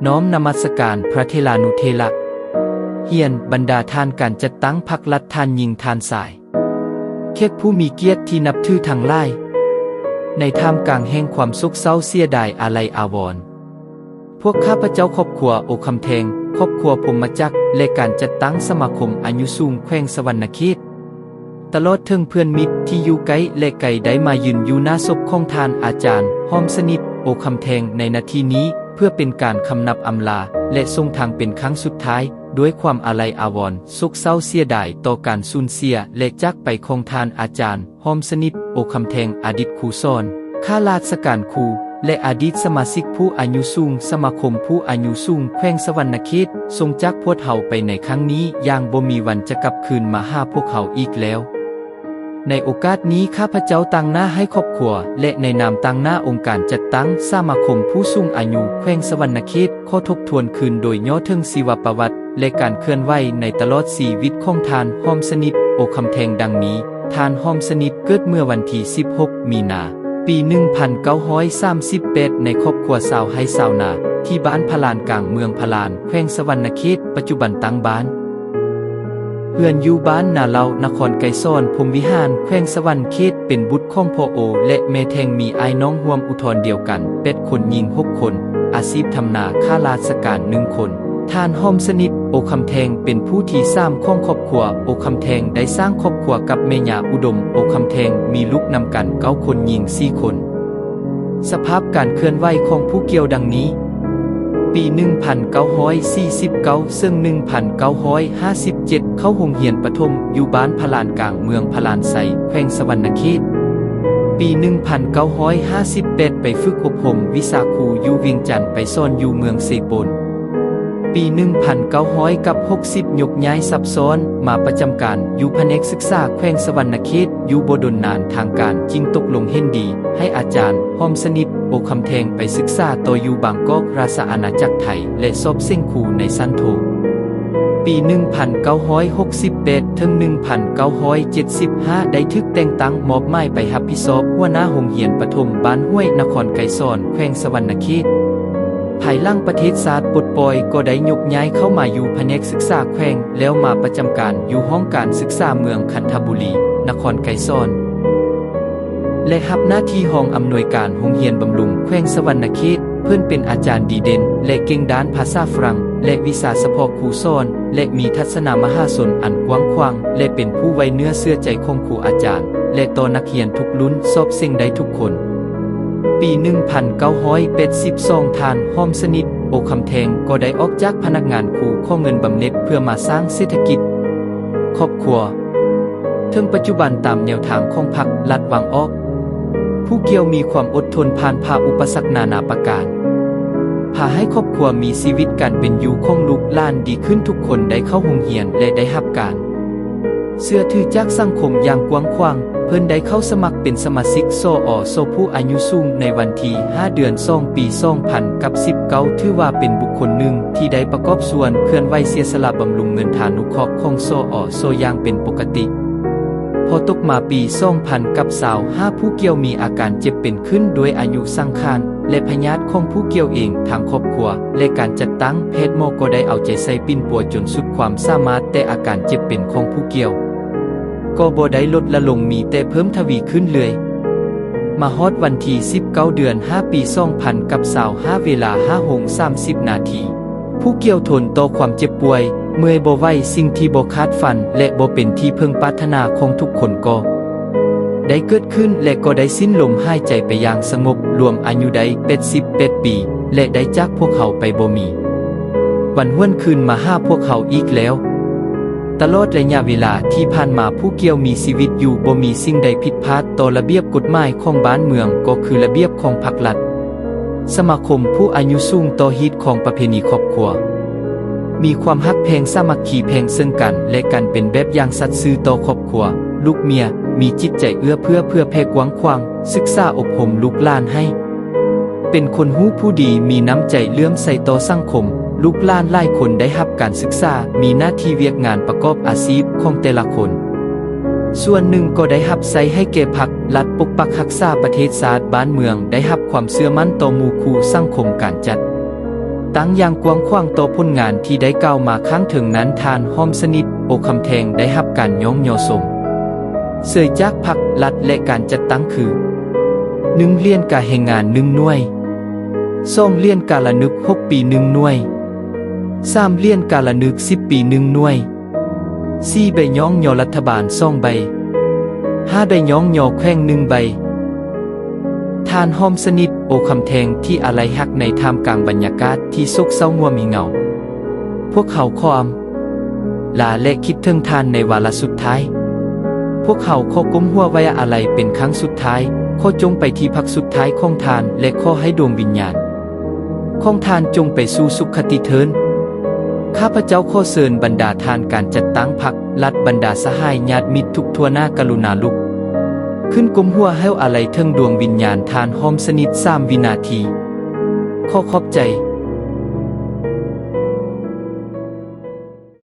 ນ້ອມນະມັດສະການພະເຖລານຸເຖລະ ຮຽນ ບັນດາທ່ານການຈັດຕັ້ງພັກລັດ, ທ່ານຍິງ, ທ່ານຊາຍ, ແຂກຜູ້ມີກຽດທີ່ນັບຖືທັງຫຼາຍ, ໃນທ່າມກາງແຫ່ງຄວາມໂສກເສົ້າເສຍດາຍອາໄລອາວອນ, ພວກຂ້າພະເຈົ້າຄອບຄົວໂອຄຳແທງ, ຄອບຄົວພົມມະຈັກ ແລະ ການຈັດຕັ້ງສະມາຄົມອາຍຸສູງແຂວງສະຫວັນນະເຂດ ຕະຫຼອດເຖິງເພື່ອນມິດທີ່ຢູ່ໃກ້ ແລະ ໄກ ໄດ້ມາຢືນຢູ່ໜ້າສົບຂອງທ່ານອາຈານ ຫອມສະໜິດ ໂອຄຳແທງ ໃນນາທີນີ້ ເພື່ອເປັນການຄຳນັບອຳລາ ແລະ ສົ່ງທາງເປັນຄັ້ງສຸດທ້າຍ ດ້ວຍຄວາມອາໄລອາວອນ ໂສກເສົ້າເສຍດາຍຕໍ່ການສູນເສຍ ແລະ ຈາກໄປຂອງທ່ານອາຈານ ຫອມສະໜິດ ໂອຄຳແທງ ອະດີດຄູສອນ, ຂ້າລາຊະການຄູ ແລະ ອະດີດສະມາຊິກຜູ້ອາຍຸສູງ ສະມາຄົມຜູ້ອາຍຸສູງແຂວງສະຫວັນນະເຂດ ສົ່ງຈາກພວກເຮົາໄປໃນຄັ້ງນີ້ຢ່າງບໍ່ມີວັນຈະກັບຄືນມາຫາພວກເຮົາອີກແລ້ວ. ໃນໂອກາດນີ້ ຂ້າພະເຈົ້າຕາງໜ້າໃຫ້ຄອບຄົວ ແລະ ໃນນາມຕາງໜ້າອົງການຈັດຕັ້ງສະມາຄົມຜູ້ສູງອາຍຸແຂວງສະຫວັນນະເຂດ ຂໍທົບທວນຄືນໂດຍຫຍໍ້ເຖິງຊີວະປະຫວັດ ແລະ ການເຄື່ອນໄຫວໃນຕະຫຼອດຊີວິດຂອງທ່ານ ຫອມສະໜິດ ໂອຄຳແທງ ດັ່ງນີ້. ທ່ານ ຫອມສະໜິດ ເກີດເມື່ອວັນທີສິບຫົກ ມີນາ ປີໜຶ່ງພັນເກົ້າຮ້ອຍສາມສິບແປດ ໃນຄອບຄົວຊາວໄຮ່ຊາວນາ ທີ່ບ້ານພະລານກາງ ເມືອງພະລານ ແຂວງສະຫວັນນະເຂດ, ປັດຈຸບັນຕັ້ງບ້ານເຮືອນຢູ່ບ້ານນາເຫຼົ່າ ນະຄອນໄກສອນ ພົມວິຫານ ແຂວງສະຫວັນນະເຂດ, ເປັນບຸດຂອງພໍ່ໂອ ແລະ ແມ່ແທ່ງ, ມີອ້າຍນ້ອງຮ່ວມອຸທອນດຽວກັນ ແປດຄົນ, ຍິງຫົກຄົນ, ອາຊີບທຳນາ, ຂ້າລາຊະການໜຶ່ງຄົນ. ທ່ານ ຫອມສະໜິດ ໂອຄຳແທງ ເປັນຜູ້ທີສາມຂອງຄອບຄົວ. ໂອຄຳແທງໄດ້ສ້າງຄອບຄົວກັບແມ່ຍ່າອຸດົມ ໂອຄຳແທງ, ມີລູກນຳກັນເກົ້າຄົນ, ຍິງສີ່ຄົນ. ສະພາບການເຄື່ອນໄຫວຂອງຜູ້ກ່ຽວດັ່ງນີ້: ປີໜຶ່ງພັນເກົ້າຮ້ອຍສີ່ສິບເກົ້າ ເຊິ່ງໜຶ່ງພັນເກົ້າຮ້ອຍຫ້າສິບເຈັດ ເຂົ້າໂຮງຮຽນປະຖົມຢູ່ບ້ານພະລານກາງ ເມືອງພະລານໄຊ ແຂວງສະຫວັນນະເຂດ. ປີໜຶ່ງພັນເກົ້າຮ້ອຍຫ້າສິບແປດ ໄປຝຶກອົບຮົມວິຊາຄູຢູ່ວຽງຈັນ, ໄປສອນຢູ່ເມືອງເຊໂປນ. ປີໜຶ່ງພັນເກົ້າຮ້ອຍຫົກສິບ ຍົກຍ້າຍສັບຊ້ອນມາປະຈຳການຢູ່ພະແນກສຶກສາແຂວງສະຫວັນນະເຂດ. ຢູ່ບໍ່ດົນນານ ທາງການຈຶ່ງຕົກລົງເຫັນດີໃຫ້ອາຈານ ຫອມສະໜິດ ໂອຄຳແທງ ໄປສຶກສາຕໍ່ຢູ່ບາງກອກ ລາຊະອານາຈັກໄທ ແລະ ສອບເສັງຄູໃນຊັ້ນໂທ. ປີໜຶ່ງພັນເກົ້າຮ້ອຍຫົກສິບແປດ ເຖິງໜຶ່ງພັນເກົ້າຮ້ອຍເຈັດສິບຫ້າ ໄດ້ຖືກແຕ່ງຕັ້ງມອບໝາຍໄປຮັບຜິດຊອບຫົວໜ້າໂຮງຮຽນປະຖົມບ້ານຫ້ວຍ ນະຄອນໄກສອນ ແຂວງສະຫວັນນະເຂດ. ພາຍຫຼັງປະເທດຊາດປົດປ່ອຍ ກໍໄດ້ຍົກຍ້າຍເຂົ້າມາຢູ່ພະແນກສຶກສາແຂວງ ແລ້ວມາປະຈຳການຢູ່ຫ້ອງການສຶກສາເມືອງຄັນທະບູລີ ນະຄອນໄກສອນ ແລະ ຮັບໜ້າທີ່ຮອງອຳນວຍການໂຮງຮຽນບຳລຸງແຂວງສະຫວັນນະເຂດ. ເພິ່ນເປັນອາຈານດີເດັ່ນ ແລະ ເກັ່ງດ້ານພາສາຝຣັ່ງ ແລະ ວິຊາສະເພາະຄູສອນ ແລະ ມີທັດສະນະມະຫາຊົນອັນກວ້າງຂວາງ ແລະ ເປັນຜູ້ໄວ້ເນື້ອເຊື່ອໃຈຂອງຄູອາຈານ ແລະ ຕໍ່ນັກຮຽນທຸກລຸ້ນ ສອບເສັງໄດ້ທຸກຄົນ. ປີໜຶ່ງພັນເກົ້າຮ້ອຍແປດສິບສອງ ທ່ານ ຫອມສະໜິດ ໂອຄຳແທງ ກໍໄດ້ອອກຈາກພະນັກງານຄູ ຂໍເງິນບຳເນັດເພື່ອມາສ້າງເສດຖະກິດຄອບຄົວ. ເຖິງປັດຈຸບັນ, ຕາມແນວທາງຂອງພັກລັດວາງອອກ, ຜູ້ກ່ຽວມີຄວາມອົດທົນຜ່ານຜ່າອຸປະສັກນານາປະການ, ພາໃຫ້ຄອບຄົວມີຊີວິດການເປັນຢູ່ຂອງລູກຫຼານດີຂຶ້ນ, ທຸກຄົນໄດ້ເຂົ້າໂຮງຮຽນ ແລະ ໄດ້ຮັບການເຊື່ອຖືຈາກສັງຄົມຢ່າງກວ້າງຂວາງ. ເພິ່ນໄດ້ເຂົ້າສະໝັກເປັນສະມາຊິກ ສອສ ຜູ້ອາຍຸສູງ ໃນວັນທີຫ້າ ເດືອນສອງ ປີສອງພັນສິບເກົ້າ ຖືວ່າເປັນບຸກຄົນໜຶ່ງທີ່ໄດ້ປະກອບສ່ວນເຄື່ອນໄຫວເສຍສະຫຼະບຳລຸງເງິນທານຸເຄາະຂອງ ສອສ ຢ່າງເປັນປົກກະຕິ. ພໍຕົກມາປີສອງພັນຊາວຫ້າ ຜູ້ກ່ຽວມີອາການເຈັບເປັນຂຶ້ນດ້ວຍອາຍຸສັງຂານ ແລະ ພະຍາດຂອງຜູ້ກ່ຽວເອງ, ທາງຄອບຄົວ ແລະ ການຈັດຕັ້ງແພດໝໍກໍໄດ້ເອົາໃຈໃສ່ປິ່ນປົວຈົນສຸດຄວາມສາມາດ, ແຕ່ອາການເຈັບເປັນຂອງຜູ້ກ່ຽວກໍບໍ່ໄດ້ລົດລະລົງ, ມີແຕ່ເພີ່ມທະວີຂຶ້ນເລື້ອຍ. ມາຮອດວັນທີສິບເກົ້າ ເດືອນຫ້າ ປີສອງພັນຊາວຫ້າ ເວລາຫ້າໂມງສາມສິບນາທີ, ຜູ້ກ່ຽວທົນຕໍ່ຄວາມເຈັບປ່ວຍ, ເມື່ອຍບໍ່ໄຫວ, ສິ່ງທີ່ບໍ່ຄາດຝັນ ແລະ ບໍ່ເປັນທີ່ເພິ່ງປາດຖະໜາຂອງທຸກຄົນກໍໄດ້ເກີດຂຶ້ນ ແລະ ກໍໄດ້ສິ້ນລົມຫາຍໃຈໄປຢ່າງສະຫງົບ, ລວມອາຍຸໄດ້ແປດສິບແປດປີ ແລະ ໄດ້ຈາກພວກເຮົາໄປບໍ່ມີວັນຫວນຄືນມາຫາພວກເຮົາອີກແລ້ວ. ຕະຫຼອດໄລຍະເວລາທີ່ຜ່ານມາ, ຜູ້ກ່ຽວມີຊີວິດຢູ່ບໍ່ມີສິ່ງໃດຜິດພາດຕໍ່ລະບຽບກົດໝາຍຂອງບ້ານເມືອງ, ກໍຄືລະບຽບຂອງພັກລັດ, ສະມາຄົມຜູ້ອາຍຸສູງ, ຕໍ່ຮີດຄອງປະເພນີຄອບຄົວ, ມີຄວາມຮັກແພງສາມັກຄີແພງເຊິ່ງກັນ ແລະ ກັນ, ເປັນແບບຢ່າງສັດຊື່ຕໍ່ຄອບຄົວ, ລູກເມຍ, ມີຈິດໃຈເອື້ອເຟື້ອເຜື່ອແຜ່ກວ້າງຂວາງ, ສຶກສາອົບຮົມລູກຫຼານໃຫ້ເປັນຄົນຮູ້ຜູ້ດີ, ມີນ້ຳໃຈເຫຼື້ອມໃສຕໍ່ສັງຄົມ. ລູກຫຼານຫຼາຍຄົນໄດ້ຮັບການສຶກສາ, ມີໜ້າທີ່ວຽກງານປະກອບອາຊີບຂອງແຕ່ລະຄົນ. ສ່ວນໜຶ່ງກໍໄດ້ຮັບໃຊ້ໃຫ້ແກ່ພັກລັດ, ປົກປັກຮັກສາປະເທດຊາດບ້ານເມືອງ, ໄດ້ຮັບຄວາມເຊື່ອໝັ້ນຕໍ່ໝູ່ຄູ່ສັງຄົມ, ການຈັດ ຕັ້ງຢ່າງກວ້າງຂວາງຕໍ່ຜົນງານທີ່ໄດ້ກ່າວມາຂ້າງເທິງນັ້ນ, ທ່ານ ຫອມສະໜິດ ໂອຄຳແທງ ໄດ້ຮັບການຍ້ອງຍໍຊົມເຊີຍຈາກພັກ, ລັດ ແລະ ການຈັດຕັ້ງຄື ໜຶ່ງ ຫຼຽນກາແຮງງານ ໜຶ່ງ ໜ່ວຍ, ສອງ ຫຼຽນກາລະນຶກ ຫົກ ປີ ໜຶ່ງ ໜ່ວຍ, ສາມ ຫຼຽນກາລະນຶກ ສິບ ປີ ໜຶ່ງ ໜ່ວຍ, ສີ່ ໃບຍ້ອງຍໍລັດຖະບານ ສອງ ໃບ, ຫ້າ ໃບຍ້ອງຍໍແຂວງ ໜຶ່ງ ໃບ. ທ່ານ ຫອມສະໜິດ ໂອຄຳແທງ ທີ່ອາໄລຮັກໃນທ່າມກາງບັນຍາກາດທີ່ໂສກເສົ້າງົວມີເຫງົາ, ພວກເຮົາຂໍອຳລາ ແລະ ຄິດເຖິງທ່ານໃນວາລະສຸດທ້າຍ. ພວກເຮົາຂໍກົ້ມຫົວໄວ້ອາໄລເປັນຄັ້ງສຸດທ້າຍ. ຂໍຈົ່ງໄປທີ່ພັກສຸດທ້າຍຂອງທ່ານ ແລະ ຂໍໃຫ້ດວງວິນຍານຂອງທ່ານຈົ່ງໄປສູ່ສຸກຄະຕິເທີ້ນ. ຂ້າພະເຈົ້າຂໍເຊີນບັນດາທ່ານການຈັດຕັ້ງພັກ, ລັດ, ບັນດາສະຫາຍຍາດມິດທຸກທົ່ວໜ້າ ກະລຸນາລຸກຂຶ້ນກົ້ມຫົວໃຫ້ອາໄລເຖິງດວງວິນຍານທ່ານ ຫອມສະໜິດ ສາມ ວິນາທີ. ຂໍຂອບໃຈ.